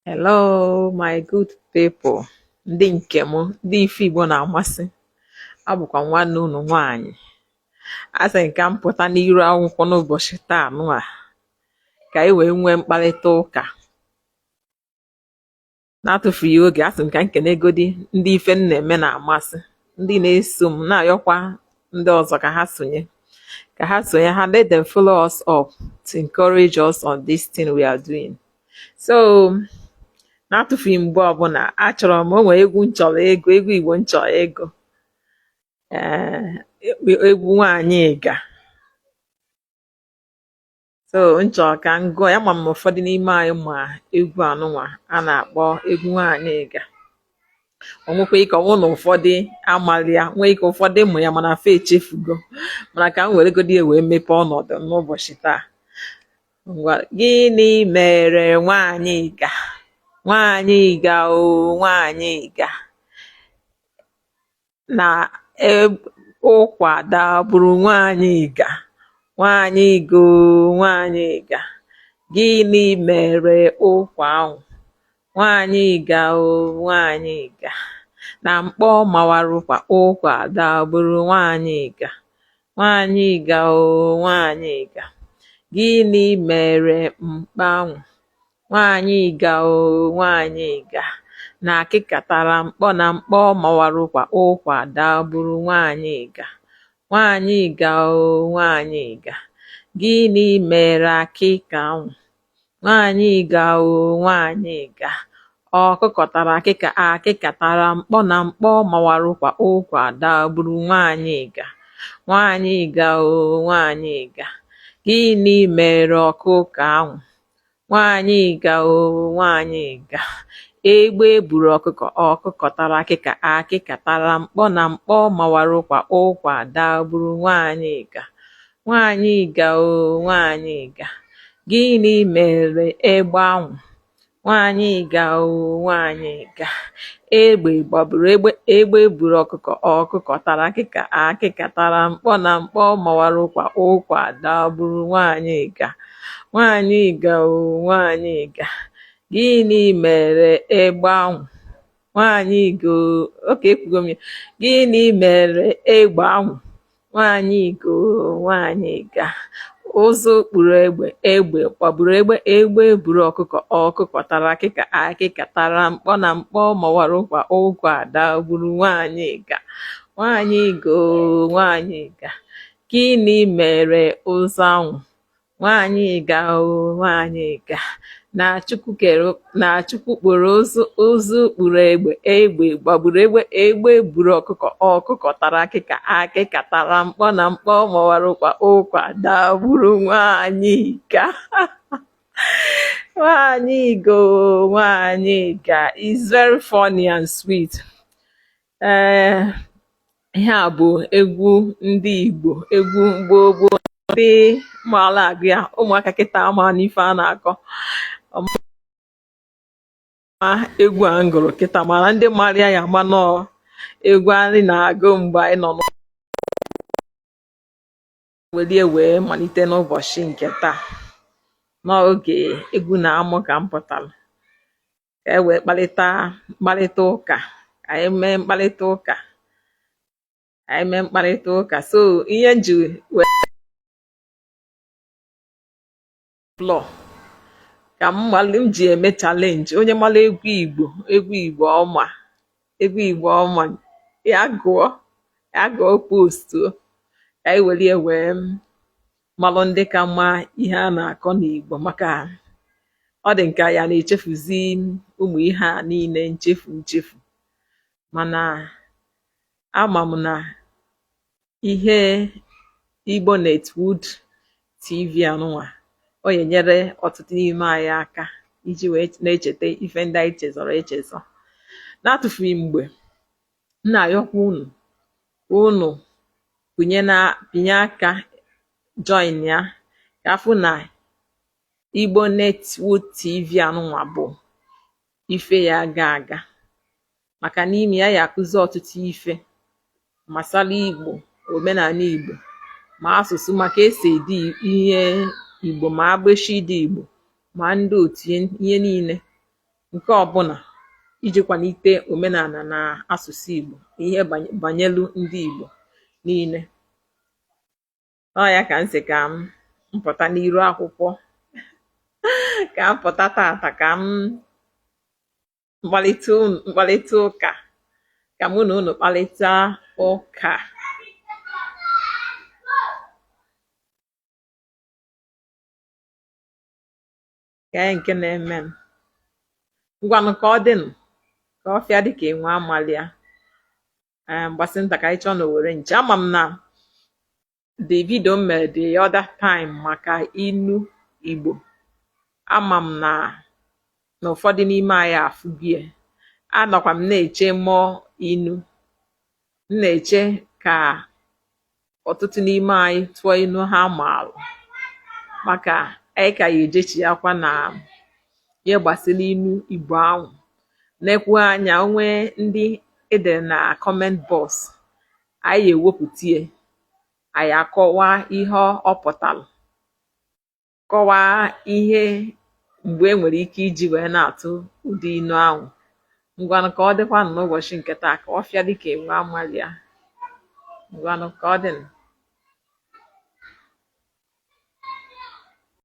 Hello, my good people, ndị nke m, ndị ife Igbo na-amasị. Abụkwa m nwanne unu nwaanyị. Asị m ka m pụta n'iru akwụkwọ n'ụbọchị taa nụa ka anyị wee nwee mkparịta ụka. Na-atụfughị oge, asị m ka m kenegodi ndị ife m na-eme na-amasị, ndị na-eso m, na-ayọkwa ndị ọzọ ka ha sonye. Ka ha sonye ha, let them follow us up to encourage us on this thing we are doing. So na-atụfughị mgbe ọbụla, achọrọ m, o nwere egwu m chọrọ ịgụ, egwu Igbo m chọrọ ịgụ, ee, egwu nwaanyị Ịga. So m chọrọ ka m gụọ ya, ma m ụfọdụ n'ime anyị ma egwu anụnwa a na-akpọ egwu nwaanyị Ịga. O nwekwa ike ọ bụrụ na ụfọdụ amalị ya, nwee ike ụfọdụ mụ ya mana fa echefugo, mana ka m weregodi ya wee mepee ọnọdụ n'ụbọchị taa. Ngwa, gịnị mere nwaanyị Ịga? Nwaanyị Ịga o, nwaanyị Ịga na ụkwa dagburu nwaanyị Ịga, nwaanyị Ịga o, nwaanyị Ịga. Gịnị mere ụkwa ahụ? Nwaanyị Ịga o, nwaanyị Ịga na mkpọ mawara ụkwa, ụkwa dagburu nwaanyị Ịga, nwaanyị Ịga o, nwaanyị Ịga. Gịnị mere mkpa ahụ? Nwaanyị Ịga o, nwaanyị Ịga na akịka tara mkpọ, na mkpọ mawara ụkwa, ụkwa dagburu nwaanyị Ịga, nwaanyị Ịga o, nwaanyị Ịga. Gịnị mere akịka ahụ? Nwaanyị Ịga o, nwaanyị Ịga ọkụkọ tara akịka, akịka tara mkpọ, na mkpọ mawara ụkwa, ụkwa dagburu nwaanyị Ịga, nwaanyị Ịga o, nwaanyị Ịga. Gịnị mere ọkụkọ ahụ? Nwaanyị Ịga o, nwaanyị Ịga egbe buru ọkụkọ, ọkụkọ tara akịka, akịka tara mkpọ, na mkpọ mawara ụkwa, ụkwa dagburu nwaanyị Ịga, nwaanyị Ịga o, nwaanyị Ịga. Gịnị mere egbe ahụ? Nwaanyị Ịga o, nwaanyị Ịga egbe gbagburu egbe, egbe buru ọkụkọ, ọkụkọ tara akịka, akịka tara mkpọ, na mkpọ mawara ụkwa, ụkwa dagburu nwaanyị Ịga, nwaanyị Ịga o, nwaanyị Ịga. Gịnị mere egbe ahụ? Nwaanyị Ịga o, oke ekwugo m ya. Gịnị mere egbe ahụ? Nwaanyị Ịga o, nwaanyị Ịga ụzụ kpụrụ egbe, egbe gbagburu egbe, egbe buru ọkụkọ, ọkụkọ tara akịka, akịka tara mkpọ, na mkpọ mawara ụkwa, ụkwa dagburu nwaanyị Ịga, nwaanyị Ịga o, nwaanyị Ịga. Gịnị mere ụzụ ahụ? Nwaanyị Ịga o, nwaanyị Ịga na Chukwu kere, na Chukwu kpụrụ ụzụ, ụzụ kpụrụ egbe, egbe gbagburu egbe, egbe buru ọkụkọ, ọkụkọ tara akịka, akịka tara mkpọ, na mkpọ mawara ụkwa, ụkwa dagburu nwaanyị Ịga, nwaanyị Ịga o, nwaanyị Ịga. Is very funny and sweet. Ee, ihe a bụ egwu ndị Igbo, egwu gboo gboo, ndị maara agụ ya. Ụmụaka kịta ama n'ife a na-akọ ọma egwu a m gụrụ kịta, mana ndị mara ya ama nọọ egwu anyị na-agụ mgbe anyị nọ welie wee malite n'ụbọchị nke taa n'oge egwu na-amụ ka m pụtara ka e wee kparịta mkparịta ụka, ka anyị mee mkparịta ụka, ka anyị mee mkparịta ụka. So ihe m ji wee floor ka m malụ m ji eme challenge, onye mara egwu Igbo, egwu Igbo ọma, egwu Igbo ọma, ya gụọ, ya gụọ, postuo ka anyị were wee malụ ndị ka mma ihe a na-akọ n'Igbo, maka ọ dị nke ya na-echefuzi ụmụ ihe a niile, nchefu nchefu. Mana ama m na ihe Igbo Netwood TV anụnwa ọ ga-enyere ọtụtụ n'ime anyị aka iji wee na-echeta ife ndị anyị chezọrọ echezọ. Na-atụfughị mgbe, m na-ayọkwa unu, unu pinye na pinye aka join ya ka afụ na Igbo Netwood TV anụnwa bụ ife ya aga aga, maka n'ime ya ya akụzi ọtụtụ ife gbasara Igbo, omenala Igbo, ma asụsụ, maka esi ede ihe Igbo, ma agbịshị dị Igbo, ma ndị otu ihe niile. Nke ọbụla iji kwalite omenala na asụsụ Igbo na ihe banyelu ndị Igbo niile. Ọ ya ka m sị ka m pụta n'iru akwụkwọ, ka m pụta tata ka m mkparịta ụka, ka mụ na unu kparịta ụka. Kee nke na-eme m. Ngwanụ, ka ọ dịnụ, ka ọfịa dị ka enwe amalịa. Ee, mgbasị nta ka anyị chọọ na owere nche. Ama m na the video m mere the other time maka inu Igbo, ama m na ụfọdụ n'ime anyị afụgie. Anọkwa m na-eche mụọ inu, m na-eche ka ọtụtụ n'ime anyị tụọ inu ha maalụ, maka anyị ka ya ejechiakwa na ihe gbasara inu Igbo ahụ. Nekwu anya onwe ndị edere na comment box, anyị ewepụta ya, anyị akọwaa ihe ọ pụtara, kọwaa ihe mgbe e nwere ike iji wee na-atụ ụdị inu ahụ. Ngwanụ, ka ọ dịkwanụ n'ụbọchị nke taa, ka ọfịa dị ka enwe amalịa. Ngwanụ, ka ọ dịnụ.